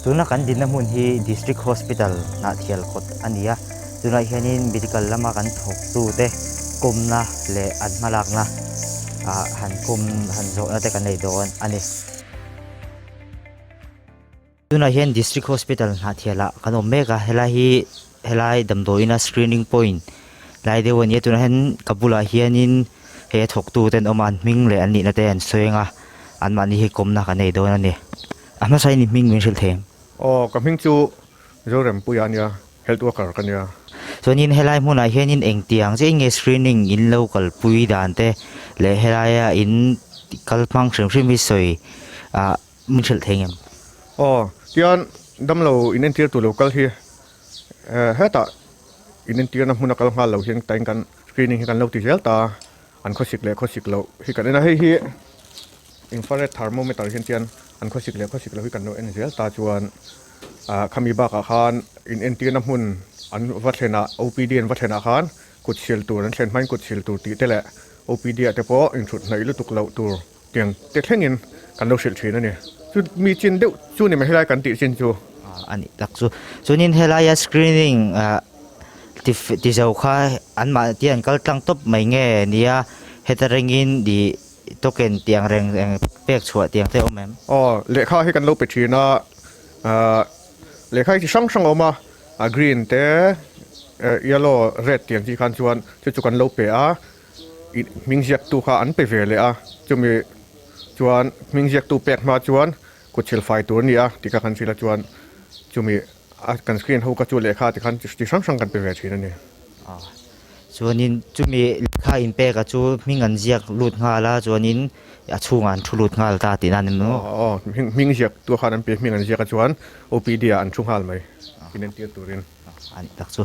Tuna kan dinna hmun hi District Hospital Hnahthial kawt a ni a, tunah hianin medical lama kan thawktute kawmna leh an hmalakna ah han kawm han zawhna te kan nei dawn a ni. Tunah hian District Hospital Hnahthial ah kan awm mek a, helai hi helai damdawiina screening point lai deuh a ni a, tunah hian ka bulah hianin he thawktute an awm a, an hming leh an nihna te an sawi ang a, anmahni hi kawmna kan nei dawn a ni. A hmasa in i hming min hrilh thei ang. Aw, ka hming chu Zorempuia a nia, health worker ka nia. Chuanin helai hmunah hianin engtiang chiah nge screening in lo kalpui dan te leh helaia in kal hmang hrim hrim hi sawi ah min hrilh thei ngem? Aw, tian damlo in entir tur lo kal hi hetah in entirna hmuna kal nghal lo hian tain kan screening hi kan lo ti zel ta a. An khawsik leh khawsik loh hi kan en a, hei hi infrared thermometer hian chian an khawsik leh khawsik loh hi kan lo en zel ta chuan ah khami bakah khan in entirna hmun an va thlen ah OPD an va thlen ah khan kut sil tur an thlen hmain kut sil tur tih te leh OPD ah te pawh inthut hnaih lutuk loh tur tiang te thlengin kan lo hrilh thin a ni. Chu mi chin deuh chu ni mai helai kan tih chin chu. A nih tak chu. Chuanin helaia screening ti ti zo kha anmah te an kal tlang tawp mai nge nia heta rengin ih token tih ang reng eng pek chhuah tih ang te a awm em? Aw, lehkha hi kan lo pe thin a, lehkha hi chi hrang hrang a awm a, a green te, yellow, red tih ang chi khan chuan chu chu kan lo pe a. Hming ziaktu kha an pe ve leh a, chumi chuan hming ziaktu pek hma chuan kut chhil fai tur a ni a tih kha kan hrilh a chuan chumi a kan screen ho kha chu lehkha tikhan chi hrang hrang kan pe ve thin a ni. Chuanin chumi lehkha inpeka chu hming an ziak lut nghal a chuanin a chhungah an thu lut nghal ta tihna a ni maw? Aw hming ziaktu khan an pe hming an ziak a chuan OPD ah an thu nghal mai inentir turin. A nih tak chu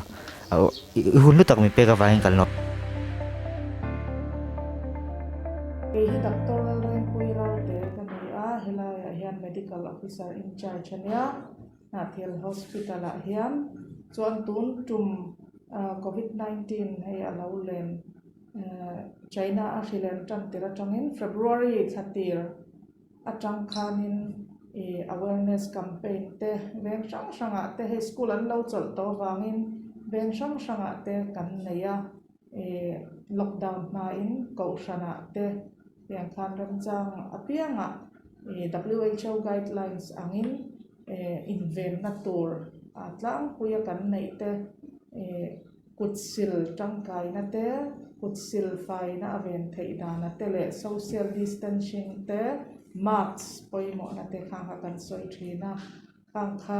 i hun hlu tak min pek avangin kan lo. Kei hi Doctor Lalrengpui Ralte ka ni a, helaiah hian Medical Officer in charge a nia, Hnahthial Hospital ah hian chuan tun tum Covid 19 hei a lo len China a hri len tan tir atangin February thla tir atang khanin ih awareness campaign te veng hrang hrangah te hei school an lo chawlh tawh avangin veng hrang hrangah te kan nei a ih lockdown hmain kohhranah te tiang khan remchang apiangah ih W_H_O guidelines angin ih invenna tur a tlangpuia kan neih te ih. Kut sil tangkaina te, kut sil faina a ven theih dana te leh social distancing te, mask pawimawhna te khang kha kan sawi thin a, khang kha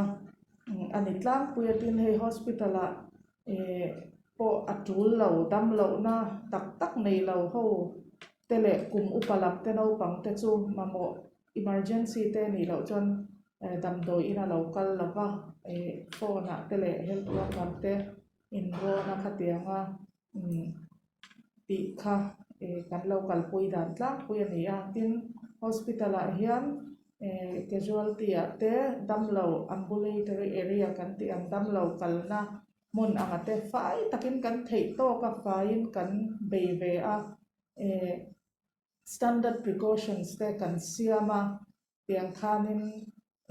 a ni tlangpui a tin hei hospital ah ih pawh a tul lo dam lohna tak tak nei lo ho te leh kum upa lam te naupang te chu mamawh emergency te nih loh chuan damdawi in a lo kal lo va ih phone ah te leh health worker te inrawn a khatiang a umm tih kha ih kan lo kalpui dan tlangpui a ni a tin hospital ah hian ih casualty ah te damlo ambulatory area kan tih ang damlo kalna hmun anga te fai takin kan theih tawk a faiin kan bei ve a ih standard precautions te kan siam a tiang khanin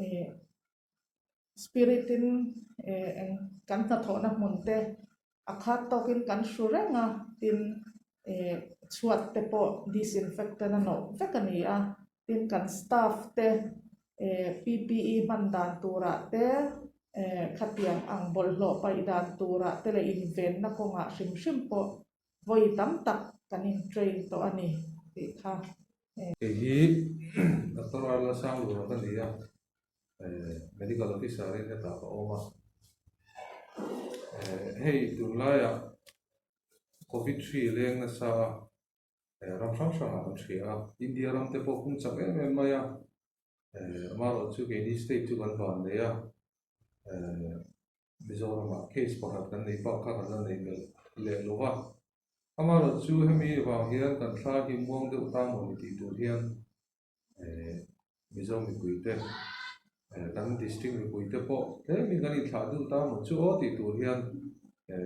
ih spirit in ih eng kan hnathawhna hmun te a khat tawkin kan hru reng a tin ih chhuat te pawh disinfectant a nawh vek a ni a tin kan staff te ih P_P_E hman dan turah te ih khatiang ang bawlhhlawh paih dan turah te leh invenna kawngah hrim hrim pawh vawi tam tak kan in train tawh a ni tih kha. Kei hi Doctor Arla Sanglura ka ni a, Medical Officer in hetah ka awm a. Hei tunlaiah Covid hri leng nasa a, ram hrang hrangah kan hria a, India ram te pawh pung chak em em mai a, amaherawhchu keini state chu kan van nei a, Mizoramah case pakhat kan neih bak kha kan la nei melh leh lo va. Amaherawh chu hemi vang hian kan thla hi muang deuh ta maw ni tih tur hian Mizo mipuite kan district mipuite pawh tlemin kan inthlah deuh ta maw chu aw tih tur hian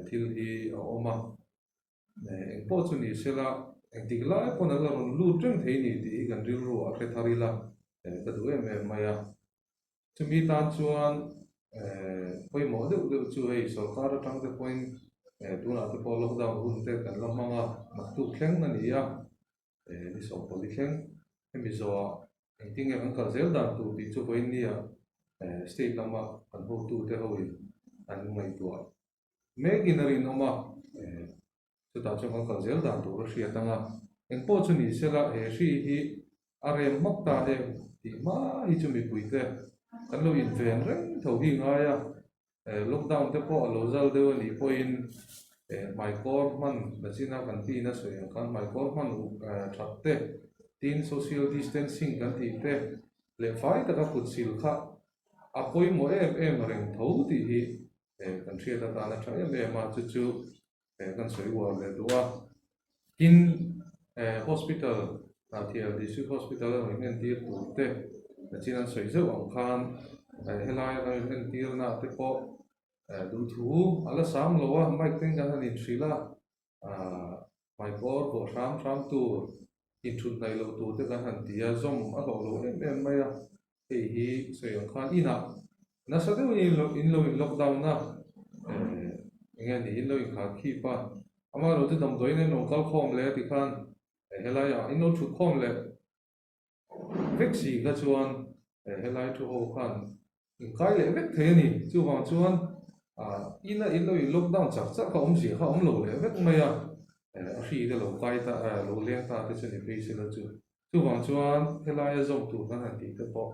thil hi a awm a. Engpawh chu ni sela engtik lai pawn an la rawn lut reng thei ni tih hi kan rilru ah hre thar ila ka duh em em mai a. Chumi tan chuan pawimawh deuh deuh chu hei sorkar atang te pawhin tunah te pawh lockdown hun te kan la hmang a, naktuk thleng a ni a, ni sawmpali thleng. Hemi zawhah engtin nge kan kal zel dan tur tih chu vawiin nia state lama kan hotute hoin an ngaihtuah Mekin a rinawm a, chutah chuan kan kal zel dan tur a hriat ang a, engpawh chu ni sela he hri hi a rem hmak ta em tih hma hi chu mipuite kan lo inven reng tho hi ngai a, lockdown te pawh a lo zal deuh a nih pawhin hmaikawr hman nachina kan tiin a sawi ang khan hmaikawr hman that te, tin social distancing kan tih te leh fai taka kut sil kha a pawimawh em em reng tho tih hi kan hriat atan a tha em em a, chu chu kan sawi uar leh duh a. Tin, hospital, Hnahthial District Hospital a rawn entir tur te chin an sawi zeuh ang khan helai a rawn entirna te pawh duhthu a la sang lo a, mic ten kan han inhrilh a, hmaikawr pawh hram hram tur, inthut hnaih loh tur te kan han ti a, zawm a hlawh lo em em mai a. Hei hi sawi ang khan inah nasa deuhin in lo in lo in lockdown a, eh eng nge ni in lo inkhar khip a, amaherawhchu chu damdawiin an rawn kal khawm leh a ti khan eh helaiah in lo thut khawm leh vek si kha chuan eh helai thu ho khan inkai leh vek thei a ni. Chuvang chuan ah ina in lo in lockdown chak chak a awmzia kha a awm lo leh vek mai a, eh a hri te lo kai ta eh lo leng ta te chu ni phei sela chu. Chuvang chuan helaia zawm tur kan han tih te pawh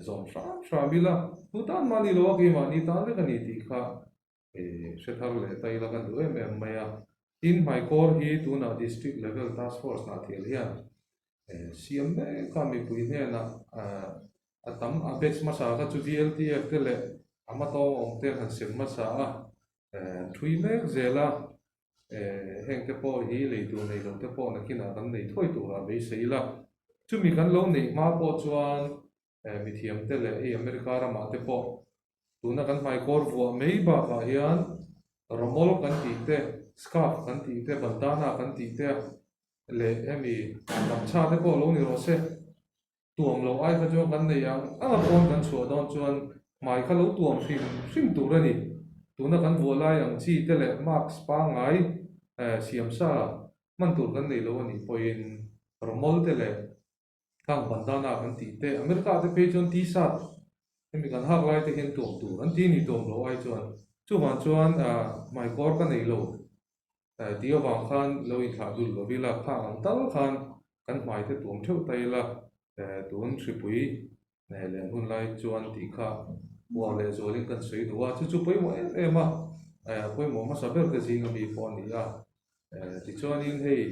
zawm hram hram ila, tu tan mahni lo a keimahni tan vek a ni tih kha hre thar leh ta ila kan duh em em mai a. Tin, Hmaikawr hi tunah District Level Task Force Hnahthial hian siam mek a, mipui hnenah a tam a batch hmasa kha chu VLTF te leh a hmatawng awm te an han sem hmasa a, thui mek zel a. Heng te pawh hi lei tur nei lo te pawh nakinah kan nei thuai turah beisei ila. Chumi kan lo neih hma pawh chuan mithiam te leh hei America ramah te pawh tuna kan hmaikawr vuah mai bakah hian rawmawl kan tih te, scarf kan tih te, bandana kan tih te leh hemi lamchha te pawh lo ni rawh se. Tuam loh ai kha chuan kan nei ang ang a pawn kan chhuah dawn chuan hmai kha lo tuam hrim hrim tur a ni. Tuna kan vuah lai ang chi te leh mask pangngai siam sa hman tur kan nei lo a nih pawhin rawmawl te leh khang bandana kan tih te America te phei chuan t-shirt hemi kan hak lai te hian tuam tur an ti ni tuam loh ai chuan chuvang chuan hmaikawr ka nei lo. Tih avang khan lo inthlah dul lo ila, khang ang tal khan kan hmai te tuam theuh ta ila, tun hripui len hun lai chuan tih kha uar leh zualin kan sawi duh a, chu chu pawimawh em em a, pawimawh hmasa ber te zinga mi pawh a ni a. Tichuanin hei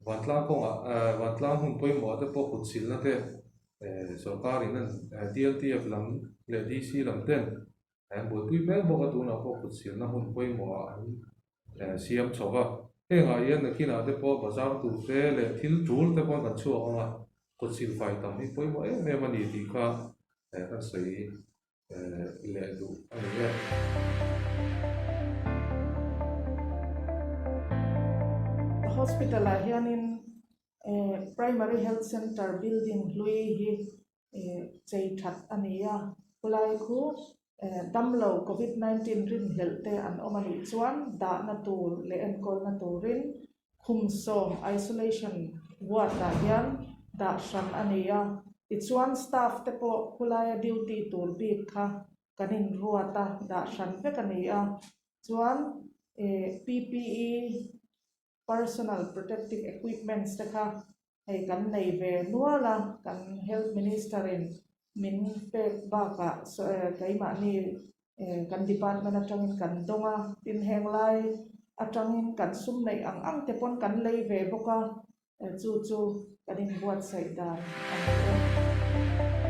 vantlang kawngah vantlang hun pawimawh te pawh kut silna te sorkarin an DLTF lam leh DC lam ten an buaipui mek bawk a, tunah pawh kut silna hun pawimawhah an siam chho va. Hengah hian nakinah te pawh bazar tur te leh thil tul te pawh kan chhuak ang a, kut silfai tam hi pawimawh em em a ni tih kha kan sawi leh duh a ni e. Hospital ah hianin Primary Health Centre building hlui hi chei that a ni a, khulai khu damlo covid 19 rinhlelh te an awm a nih chuan dahna tur leh enkawlna turin khumsawm isolation ward ah hian dah hran a ni a, tichuan staff te pawh khulaia duty tur bik kha kan inruat a dah hran vek a ni a, chuan P_P_E Personal protective equipments te kha hei kan nei ve nual a, kan Health Minister in min pek bakah keimahni kan department atangin kan dawng a, tin heng lai atangin kan sum neih ang ang te pawn kan lei ve bawk a, chu chu kan inbuatsaih dan a ni e.